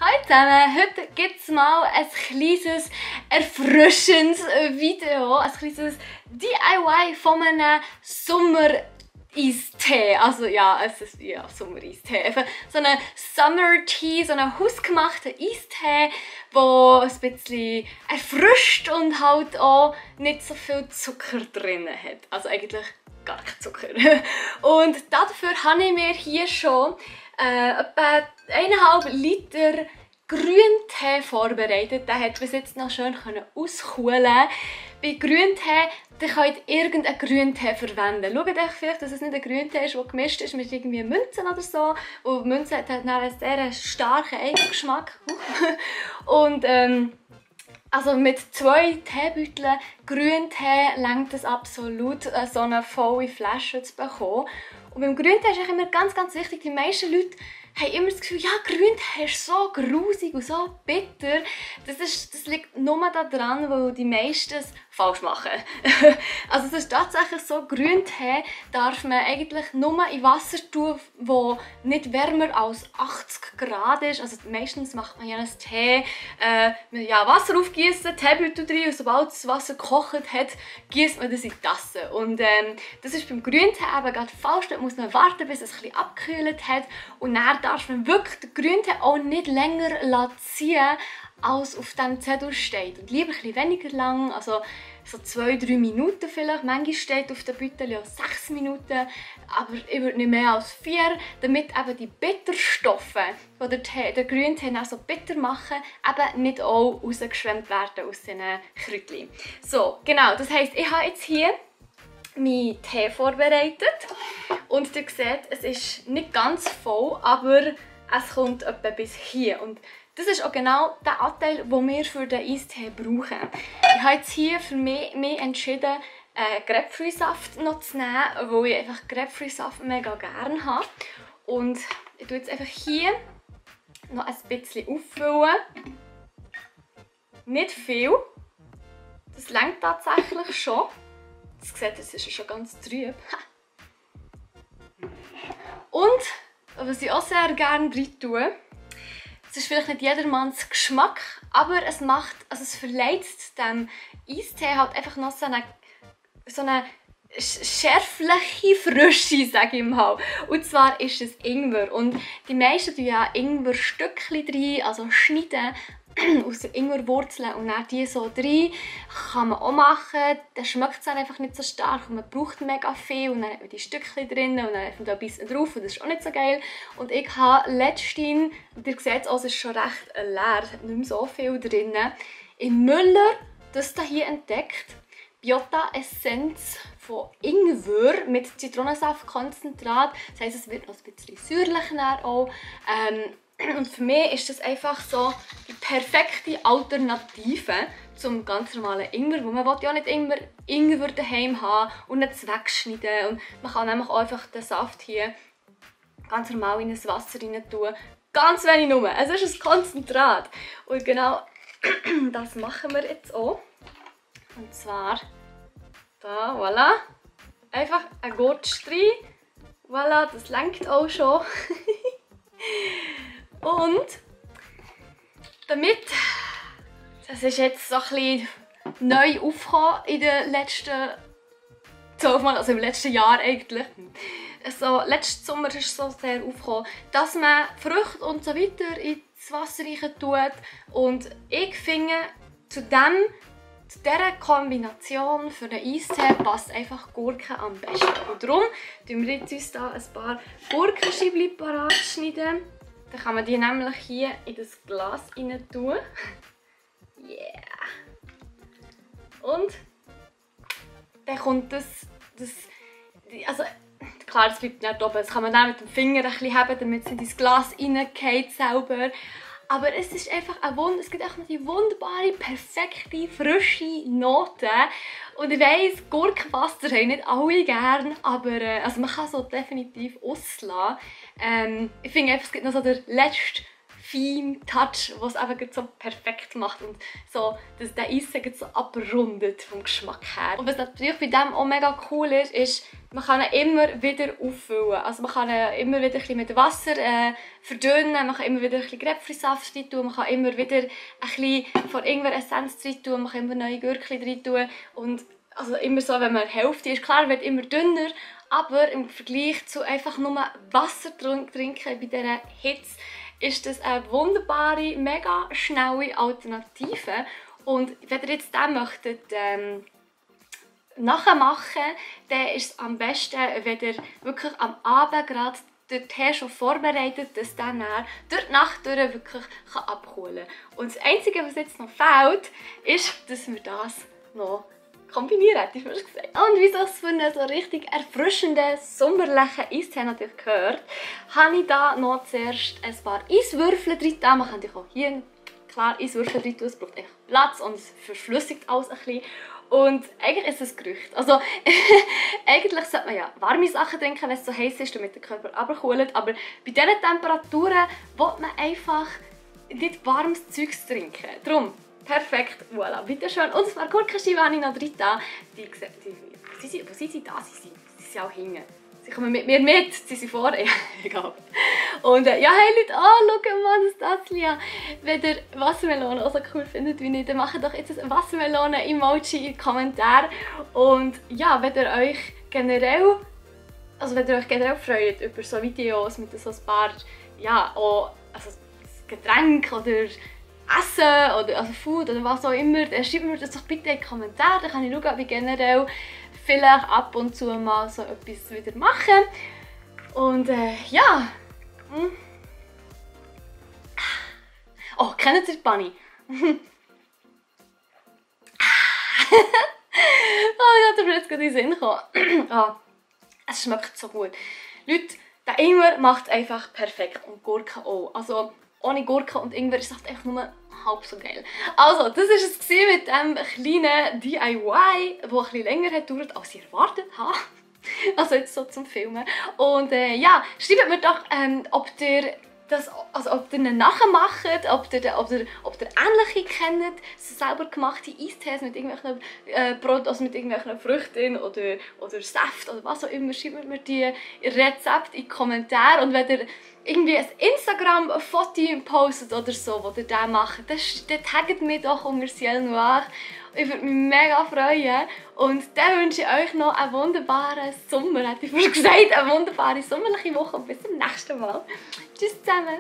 Hallo zusammen, heute gibt es mal ein kleines erfrischendes Video, ein kleines DIY von einem Sommer-Eistee. Also ja, es ist Sommer-Eistee. Einfach so einen Summer Tea, so einen hausgemachten Eistee, der ein bisschen erfrischt und halt auch nicht so viel Zucker drin hat. Also eigentlich gar kein Zucker. Und dafür habe ich mir hier schon etwa 1,5 Liter Grüntee vorbereitet. Der hat bis jetzt noch schön auskühlen. Bei Grüntee könnt ihr irgendeinen Grüntee verwenden. Schaut euch vielleicht, dass es nicht ein Grüntee ist, der gemischt ist mit irgendwie Münzen oder so. Und Münze hat einen sehr starken Eigengeschmack. Und also mit 2 Teebeuteln Grüntee reicht es absolut, so eine volle Flasche zu bekommen. Und beim Grüntee ist immer ganz wichtig, die meisten Leute haben immer das Gefühl, ja, Grüntee ist so grusig und so bitter. Das liegt nur daran, weil die meisten es falsch machen. Also es ist tatsächlich so, Grüntee darf man eigentlich nur in Wasser tun, das nicht wärmer als 80 Grad ist. Also meistens macht man ja einen Tee, Wasser aufgießen, Teebeutel drin und sobald das Wasser gekocht hat, gießt man das in die Tasse. Und das ist beim Grüntee eben gerade falsch. Da muss man warten, bis es ein bisschen abgekühlt hat. Und dann darf man wirklich den Grüntee auch nicht länger ziehen, als auf dem Zettel steht. Und lieber ein bisschen weniger lang, also so 2-3 Minuten vielleicht. Manchmal steht auf der Beutel ja 6 Minuten, aber ich würde nicht mehr als 4, damit eben die Bitterstoffe, die der Grüntee auch so bitter machen, eben nicht auch rausgeschwemmt werden aus diesen Kräutchen. So, genau, das heisst, ich habe jetzt hier meinen Tee vorbereitet und ihr seht, es ist nicht ganz voll, aber es kommt etwa bis hier. Und das ist auch genau der Anteil, den wir für den Eistee brauchen. Ich habe jetzt hier für mich entschieden, Grapefruitsaft noch zu nehmen, weil ich einfach Grapefruitsaft mega gerne habe. Und ich tue jetzt einfach hier noch ein bisschen auffüllen. Nicht viel. Das reicht tatsächlich schon. Ihr seht, es ist schon ganz trüb. Und was ich auch sehr gerne rein tue, es ist vielleicht nicht jedermanns Geschmack, aber es verleiht dem Eistee halt einfach noch so eine schärfliche Frische, sage ich mal. Und zwar ist es Ingwer. Und die meisten tun ja Ingwer-Stückchen rein, also schneiden aus den Ingwerwurzeln und dann die so rein. Kann man auch machen. Dann schmeckt es dann einfach nicht so stark und man braucht mega viel. Und dann hat man die Stückchen drin und dann hat man da ein bisschen drauf und das ist auch nicht so geil. Und ich habe letztens, ihr seht es ist schon recht leer, es hat nicht mehr so viel drin, im Müller das hier entdeckt. Biota Essenz von Ingwer mit Zitronensaftkonzentrat. Das heisst, es wird noch ein bisschen säuerlich auch. Und für mich ist das einfach so die perfekte Alternative zum ganz normalen Ingwer. Weil man will ja nicht Ingwer daheim haben und nicht wegschneiden. Und man kann nämlich auch einfach den Saft hier ganz normal in das Wasser rein tun. Ganz wenig nur. Es ist ein Konzentrat. Und genau das machen wir jetzt auch. Und zwar da, voilà. Einfach ein Gurtsch rein. Voilà, das reicht auch schon. Und damit, das ist jetzt so ein bisschen neu aufgekommen in den letzten 12 Monaten, also im letzten Jahr eigentlich. Also, letzten Sommer ist es so sehr aufgekommen, dass man Früchte und so weiter ins Wasser rein tut. Und ich finde, zu dieser Kombination für den Eistee passt einfach Gurken am besten. Und darum schneiden wir jetzt uns hier ein paar Gurkenscheibchen parat schneiden. Dann kann man die nämlich hier in das Glas rein tun. Yeah! Und dann kommt also klar, das bleibt nicht oben. Das kann man dann mit dem Finger ein bisschen haben, damit es in das Glas reingeht selber. Aber es ist einfach es gibt einfach die wunderbare, perfekte, frische Note. Und ich weiss, Gurkenwasser haben nicht alle gern, aber also man kann es so definitiv auslassen. Ich finde einfach, es gibt noch so den letzten feinen Touch, was es eben so perfekt macht und so, dass der Eistee so abrundet vom Geschmack her. Und was natürlich bei dem auch mega cool ist, man kann ihn immer wieder auffüllen. Also man kann ihn immer wieder ein bisschen mit Wasser verdünnen, man kann immer wieder ein bisschen Grapefruitsaft rein tun, man kann immer wieder ein bisschen von irgendeiner Essenz rein tun, man kann immer neue Gürkchen rein tun. Und also immer so, wenn man die Hälfte ist, klar, wird immer dünner, aber im Vergleich zu einfach nur Wasser trinken bei dieser Hitze ist das eine wunderbare, mega schnelle Alternative. Und wenn ihr jetzt den möchtet, nachmachen, dann ist es am besten, wenn ihr wirklich am Abend gerade den Tee schon vorbereitet, dass dann durch die Nacht wirklich abkühlen kann. Und das Einzige, was jetzt noch fehlt, ist, dass wir das noch kombinieren, hätte ich fast gesagt. Und wie es für einen so richtig erfrischenden, sommerlichen Eistee natürlich gehört, habe ich da noch zuerst ein paar Eiswürfel drin. Man kann auch hier klar Eiswürfel drin tun, es braucht echt Platz und es verflüssigt alles ein bisschen. Und eigentlich ist es ein Gerücht. Also eigentlich sollte man ja warme Sachen trinken, wenn es so heiß ist, damit der Körper abkühlt. Aber bei diesen Temperaturen will man einfach nicht warmes Zeugs trinken. Darum perfekt, voilà, bitteschön. Und ein paar Gurkenscheiben habe ich noch drin. Wo sind sie da? Sie sind auch hinten. Sie kommen mit mir mit, sie sind vorne. Egal. Und ja, hey Leute, schau mal, das Dacia. Wenn ihr Wassermelone auch so cool findet wie ich, dann macht doch jetzt ein Wassermelone-Emoji in die Kommentare. Und ja, wenn ihr euch generell freut über so Videos mit so ein paar, ja, auch, also Getränke oder Essen oder also Food oder was auch immer, dann schreibt mir das doch bitte in die Kommentare, dann kann ich schauen, ob ich generell vielleicht ab und zu mal so etwas wieder machen. Und ja. Oh, kennt ihr die Bunny? Oh, ich hatte jetzt gerade in den Sinn gekommen. Oh, es schmeckt so gut. Leute, der Ingwer macht es einfach perfekt und Gurken auch. Also ohne Gurken und Ingwer ist es einfach nur halb so geil. Also, das war es mit diesem kleinen DIY, das ein bisschen länger hat gedauert, als ich erwartet habe. Also jetzt so zum Filmen. Und ja, schreibt mir doch, ob ihr das, also ob ihr ihn nachmacht, ob ihr ähnliche kennt, so selber gemachte Eistees mit irgendwelchen also mit irgendwelchen Früchten oder Saft oder was auch immer. Schreibt mir die Rezepte in die Kommentare. Und wenn ihr irgendwie ein Instagram-Foto postet oder so, wo ihr das macht, dann taggt mich doch unter Ciel Noir. Ich würde mich mega freuen. Und dann wünsche ich euch noch einen wunderbaren Sommer, hätte ich fast gesagt. Eine wunderbare sommerliche Woche und bis zum nächsten Mal. Tschüss zusammen!